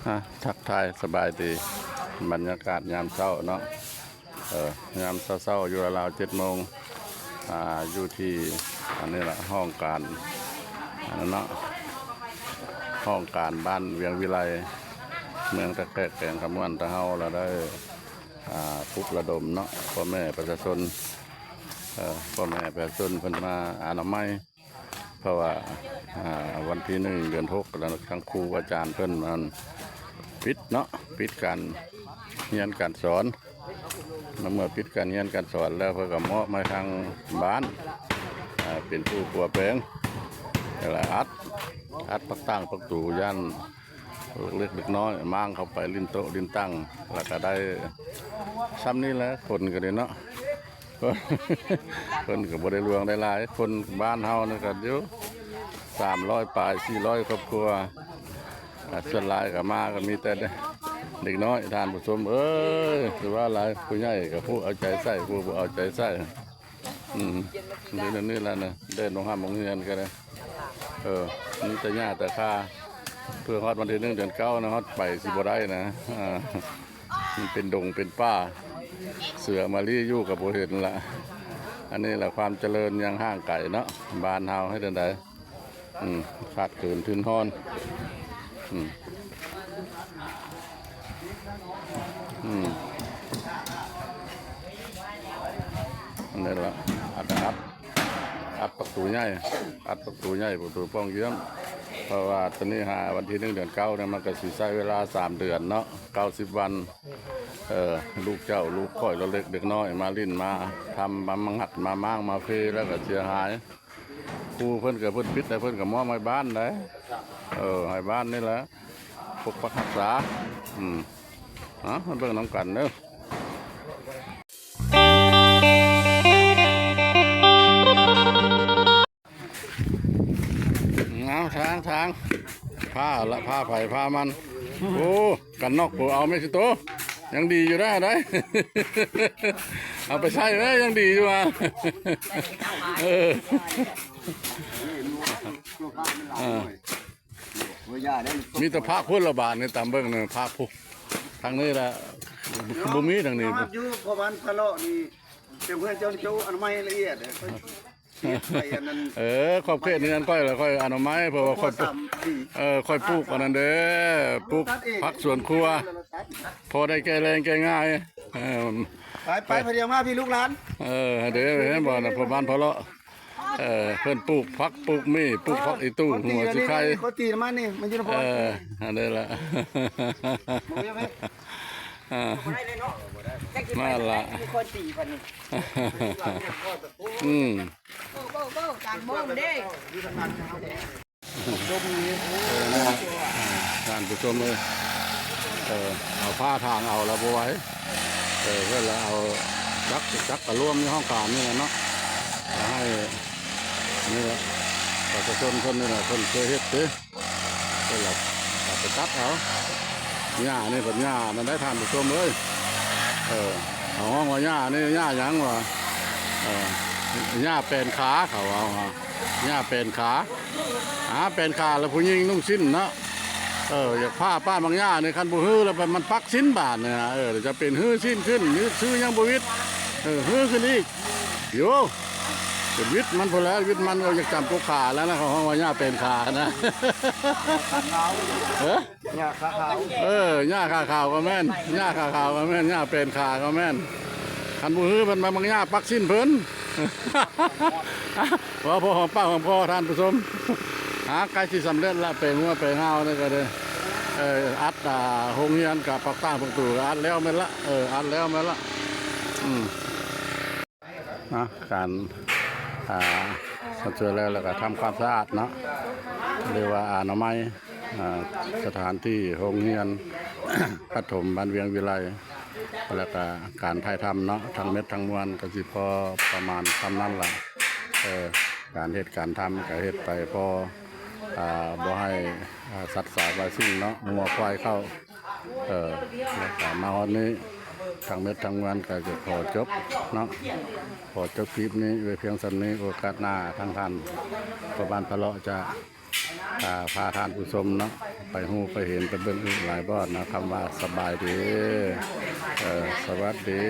ອ່າ ທັກທາຍສະບາຍດີ ບັນຍາກາດຍາມເຊົ້າເນາະ ເອີ ຍາມເຊົ້າໆ ຢູ່ລາວໆ ເຈັດໂມງ ອ່າ ຢູ່ທີ່ ອັນນີ້ລະ ຫ້ອງການ ອັນນັ້ນເນາະ ຫ້ອງການບ້ານວຽງວິໄລ ເມືອງຕາແກກ ແຂວງຄຳມ່ວນ ທາງເຮົາລະໄດ້ ອ່າ ປຸກລະດົມເນາະ ພໍ່ແມ່ປະຊາຊົນ ເອີ ພໍ່ແມ່ປະຊາຊົນເພິ່ນມາອະນາໄມ ເພາະວ່າ ອ່າ ວັນທີໜຶ່ງ ເດືອນຫົກ ແລ້ວ ທາງຄູອາຈານເພິ່ນ ອັນ ປິດເນາະ ປິດການຮຽນການສອນ ໃນເມື່ອປິດການຮຽນການສອນແລ້ວ ເພິ່ນກໍມອບໃຫ້ທາງບ້ານ ເປັນຜູ້ປົວແປງ ແລ້ວອັດ ອັດປະຕ່າງປະຕູ ຢ້ານເດັກເລັກເດັກນ້ອຍມ້າງເຂົ້າໄປຫຼິ້ນໂຕະຫຼິ້ນຕັ່ງ ແລ້ວກໍໄດ້ຊ່ຳນີ້ແຫຼະ ຄົນກໍດີເນາະ. ເພິ່ນກໍບໍ່ໄດ້ຫຼວງໄດ້ຫຼາຍ ຄົນບ້ານເຮົານີ້ກໍຢູ່ສາມຮ້ອຍປາຍ ສີ່ຮ້ອຍຄອບຄົວ ອ່າ ສ່ວນຫຼາຍກໍມາກໍມີແຕ່ເດັກນ້ອຍ ທ່ານຜູ້ຊົມເອີຍ ຄືວ່າຫຼາຍ ຜູ້ໃຫຍ່ກໍຜູ້ເອົາໃຈໃສ່ ຜູ້ບໍ່ເອົາໃຈໃສ່ ອືມ ນີ້ແຫຼະ ນີ້ແຫຼະນະ ແດດໂຮງຮ່ຳໂຮງຮຽນກໍໄດ້ ເອີ ມີແຕ່ຫຍ້າແຕ່ຄາ ເພື່ອຮອດວັນທີໜຶ່ງ ເດືອນເກົ້ານະ ຮອດໄປຊິບໍ່ໄດ້ນະ ອ່າ ມັນເປັນດົງເປັນປ່າ ເສືອມາລີ້ຢູ່ກໍບໍ່ເຫັນລະ ອັນນີ້ລະຄວາມຈະເລີນຍັງຫ່າງໄກເນາະ ບ້ານເຮົາເຮັດຈັ່ງໃດ ອືມ ຂາດເຂີນທຶນຮອນ ອືມ ອືມ ອັນນີ້ລະ ອັດ ອັດ ອັດປະຕູໃຫຍ່ ອັດປະຕູໃຫຍ່ ປະຕູປ່ອງຢ້ຽມ ເພາະວ່າຕອນນີ້ຫາວັນທີໜຶ່ງ ເດືອນເກົ້ານີ້ ມັນກໍຊິໃຊ້ເວລາສາມເດືອນເນາະ ເກົ້າສິບວັນ ເອີ ລູກເຈົ້າລູກຂ້ອຍ ເດັກເລັກເດັກນ້ອຍ ມາຫຼິ້ນມາທຳ ມາງັດມາມ້າງມາເພ ແລ້ວກໍເສຍຫາຍ ຄູເພິ່ນກໍເພິ່ນປິດ ແຕ່ເພິ່ນກໍມອບໃຫ້ບ້ານໄດ໋ ເອີ ໃຫ້ບ້ານນີ້ແຫຼະ ປົກປັກຮັກສາ ອືມ ເອົາ ມາເບິ່ງນຳກັນເດີ. ເອົາ ທາງ ທາງ ພາລະ ພາໃຜພາມັນ ໂອ້ ກັນນອກໂຕເອົາແມ່ຊິໂຕ ຍັງດີຢູ່ໄດ໋ ໄດ້ ເອົາໄປໃຊ້ເດີ ຍັງດີຢູ່ວ່າ ເອີ ເອີ ມີແຕ່ພະພຸ້ນລະບາດນີ້ ຕາມເບິ່ງນີ້ ພະພຸ້ນ ທາງນີ້ລະ ບໍ່ມີທາງນີ້ ຢູ່ປະມານພະເລາະນີ້ ເປັນເພື່ອນເຈົ້າ ເຈົ້າອະນາໄມລະອຽດ ເອີ ຂອບເຂດນີ້ອັນຂ້ອຍລະ ຂ້ອຍອະນາໄມ ເພາະວ່າຂ້ອຍ ເອີ ຂ້ອຍປູກອັນນັ້ນເດ້ ປູກຜັກສວນຄົວ ພໍໄດ້ແກ້ແລ້ງແກ້ງ່າຍ ເອີ ໄປ ໄປ ພະດຽວມາພີ່ລູກຫຼານ ເອີ ເດ້ ເຫັນບໍ່ນະ ພວກບ້ານພະເລາະ ເອີ ເພິ່ນປູກຜັກ ປູກໝີ່ ປູກຜັກອີ່ຕູ້ ຫົວຊິໄຄ ເຂົາຕີມານີ້ ມັນຢູ່ນະຄອນ ເອີ ອັນນີ້ລະ ມາລະ ອືມ ໂອ້ ໂອ້ ໂອ້ ກາງໂມງເດ້ ເອີ ນະ ທ່ານຜູ້ຊົມເອີຍ ເອີ ເອົາຟ້າທາງເອົາລະບໍ່ໄຫວ ເອີ ເພິ່ນລະເອົາຈັກ ຈັກກະລວມໃນຫ້ອງການນີ້ລະເນາະ ໃຫ້ ນີ້ລະ ປະຊາຊົນເພິ່ນນີ້ລະ ເພິ່ນເຄີຍເຮັດເດ້ ເພິ່ນລະເອົາໄປຕັດເອົາ ຫຍ້ານີ້ເພິ່ນຫຍ້ານັ້ນໄດ໋ ທ່ານຜູ້ຊົມເອີຍ ເອີ ເຂົາຮ້ອງວ່າຫຍ້ານີ້ ຫຍ້າຫຍັງວະ ເອີ ຫຍ້າແປນຂາ ເຂົາເວົ້າຫາ ຫຍ້າແປນຂາ ຫາແປນຂາລະຜູ້ຍິງນຸ່ງສິ້ນເນາະ ເອີ ຢາກຜ້າປ້ານບັກຫຍ້ານີ້ ຄັນບໍ່ຮື້ລະມັນປັກສິ້ນບາດນີ້ ເອີ ຈະເປັນຮື້ສິ້ນຂຶ້ນ ຊື້ຍັງບໍ່ວິດ ເອີ ຮື້ຂຶ້ນອີກ ໂຢ ຈະວິດມັນພຸ້ນແຫຼະ ວິດມັນກໍຢາກຈຳກົກຂາແລ້ວນະ ເຂົາຮ້ອງວ່າຫຍ້າແປນຂານະ ເອີ ຫຍ້າຂາຂາວ ເອີ ຫຍ້າຂາຂາວກໍແມ່ນ ຫຍ້າຂາຂາວກໍແມ່ນ ຫຍ້າແປນຂາກໍແມ່ນ ຄັນບໍ່ຮື້ເພິ່ນມາບັກຫຍ້າປັກສິ້ນເພິ່ນ ເວົ້າພໍຫອມປາກຫອມຄໍທ່ານຜູ້ຊົມ ຫາໃກ້ຊິສຳເລັດລະ ແປງຫົວແປງຮາວນີ້ກໍໄດ້ ເອີ ອັດ ອ່າ ໂຮງຮຽນກະປັກຕ່າງປະຕູກະອັດແລ້ວແມ່ນລະ ເອີ ອັດແລ້ວແມ່ນລະ ອືມ ນະ ການ ອ່າ ຊົດເຊີຍແລ້ວ ແລ້ວກໍທຳຄວາມສະອາດເນາະ ເອີ້ນວ່າອະນາໄມ ອ່າ ສະຖານທີ່ໂຮງຮຽນປະຖົມບ້ານວຽງວິໄລ ແລ້ວກໍການຖ່າຍທຳເນາະ ທັງໝົດທັງມວນກໍຊິພໍປະມານສ່ຳນັ້ນລະ ເອີ ການເຮັດການທຳກໍເຮັດໄປພໍ ອ່າ ບໍ່ໃຫ້ ອ່າ ສັດສາວາສິ່ງເນາະ ງົວຄວາຍເຂົ້າ ເອີ ແລ້ວກໍມາຮອດນີ້ ທັງໝົດທັງມວນກໍຈະຂໍຈົບເນາະ ຂໍຈົບຄລິບນີ້ໄວ້ພຽງສ່ຳນີ້ ໂອກາດໜ້າທາງທ່ານພໍ່ບ້ານພະເລາະຈະ ພາ ພາທ່ານຜູ້ຊົມເນາະ ໄປຮູ້ໄປເຫັນໄປເບິ່ງອີກຫຼາຍບ່ອນເນາະ ຄຳວ່າສະບາຍດີ ເອີ ສະຫວັດດີ.